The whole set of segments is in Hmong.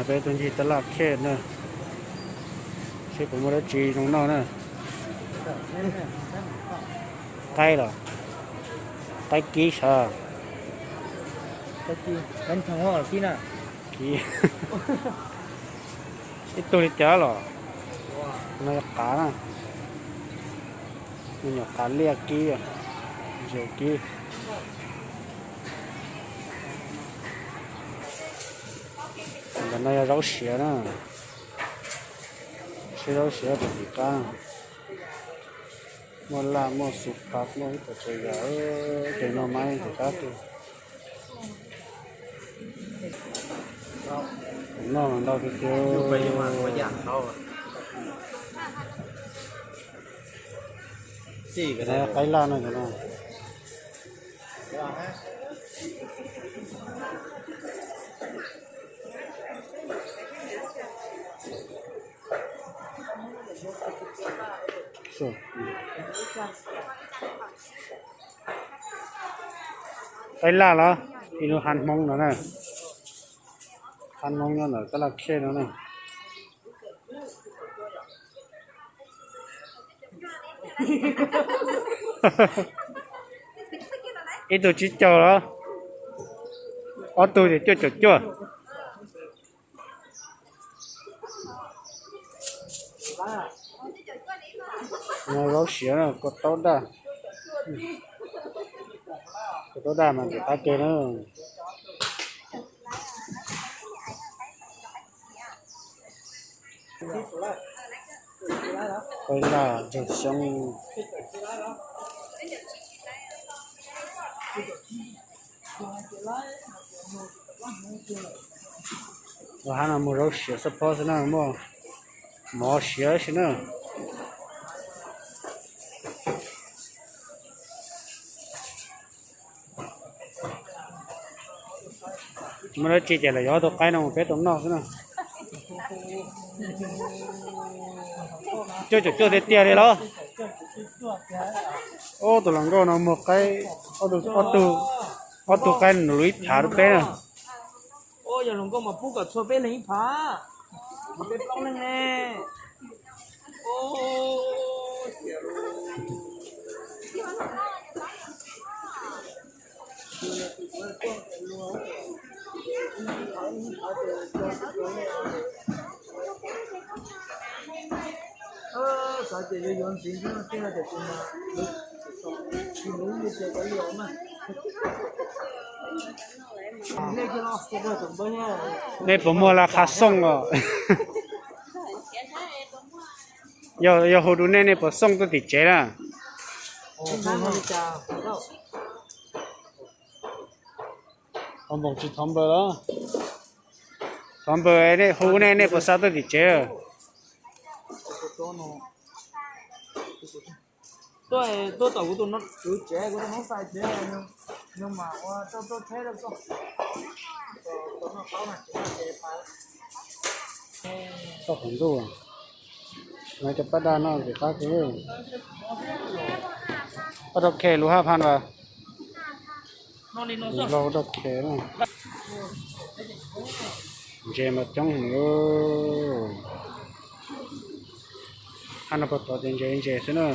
Peb tuaj ncig taj laj khej na, seb puas muaj dab tsi zoo noj na. Qaib los? Qaib kib sav. Kib. Ib tug li cas los? No yog qav na. Me nyuam qav liaj kib, zes kib. Ntawm no yog zaub siav na. Seb zaub siav puas tim qab. Muaj laj muaj xu phas muaj ib puas tsav yam, ces no mas tim qab tiag. Noj mas ntau tiag tiag. Qaib laj no cov no. Qaib laj los? Ib lub hab hmoob no na. Hab hmoob nyob ntawm taj laj khej no na. Ib tug tsib caug los? Ob tug ces cuaj caum cuaj. Zaub siav na, kua taub daj. Kua taub daj mas tim qab tiag na. Qaib laj ntsuag xyoob. Ua hab no muag zaub siav xab phob xwb na, muaj mov siav xwb na. Muaj dab tsi ces lawv yuav ob tug qaib no mus peb tau noj xwb na. Cuaj caum cuaj tiag tiag li los? Ob tug hluas nkauj no muag qaib, ob tug qaib nws lub ib phav rau peb na. Yog hluas nkauj mas pub kom txhua peb leeg ib phav, peb plaub leeg ne. Xav tias yuav yuav ntxiv xwb no, tej no tias tus mas tsis luv li ces kav liam mas. Nej puas muaj laj qha xooj os? Yog hu rau nej, nej puas xooj tuaj tim tsev na? Ua npoos tsis thov npawb los? Thov npawb, nej hu nej, nej puas xa tuaj tim tsev? Tuaj, tuaj tom kuv tus no, kuv tsev, kuv tus no xa tsev, nws mam ua tau txoj tsheb rau koj. Txoj qhov ntuj, no cov paj daj noj tim qab kawg. Paj rau khe lus hab phan vas. Lau rau khe na. Ntses mas coob heev. Hab no puag tod ces ntses ntses xwb na.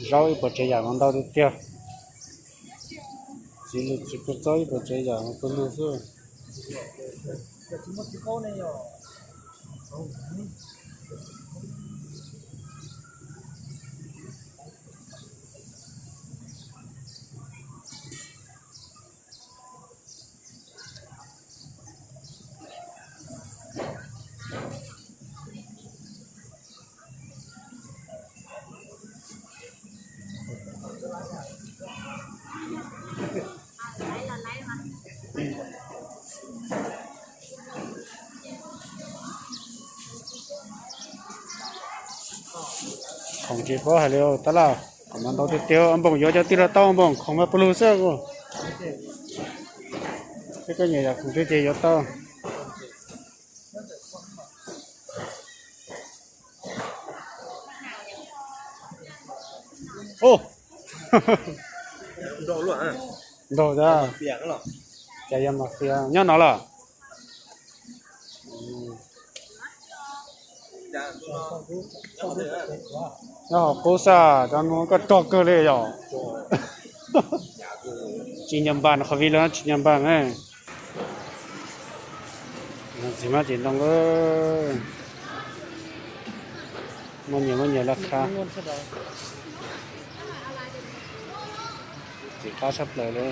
Zaub ib puas tsav yam mas ntau tiag tiag. Txiv lws txiv kua txob ib puas tsav yam mas pawg lug xwb. Khoom tsis paub hais li tab laj, khoom mas ntau tiag tiag, npoos yuav cov twg los tau, npoos khoom mas pawg lug xwb. Peb koj nyiam yam khoom twg ces yuav tau. Nraug, cas yog mafia nyob no lawm. Nyob hauv qub xwb, cov no koj rog kawg li yom. Tsis nco npas, qhov vij los tsis nco npas na. Txiv hmab txiv ntoo, muaj nyias muaj nyias laj qha. Txiv qab tshaj plaws li.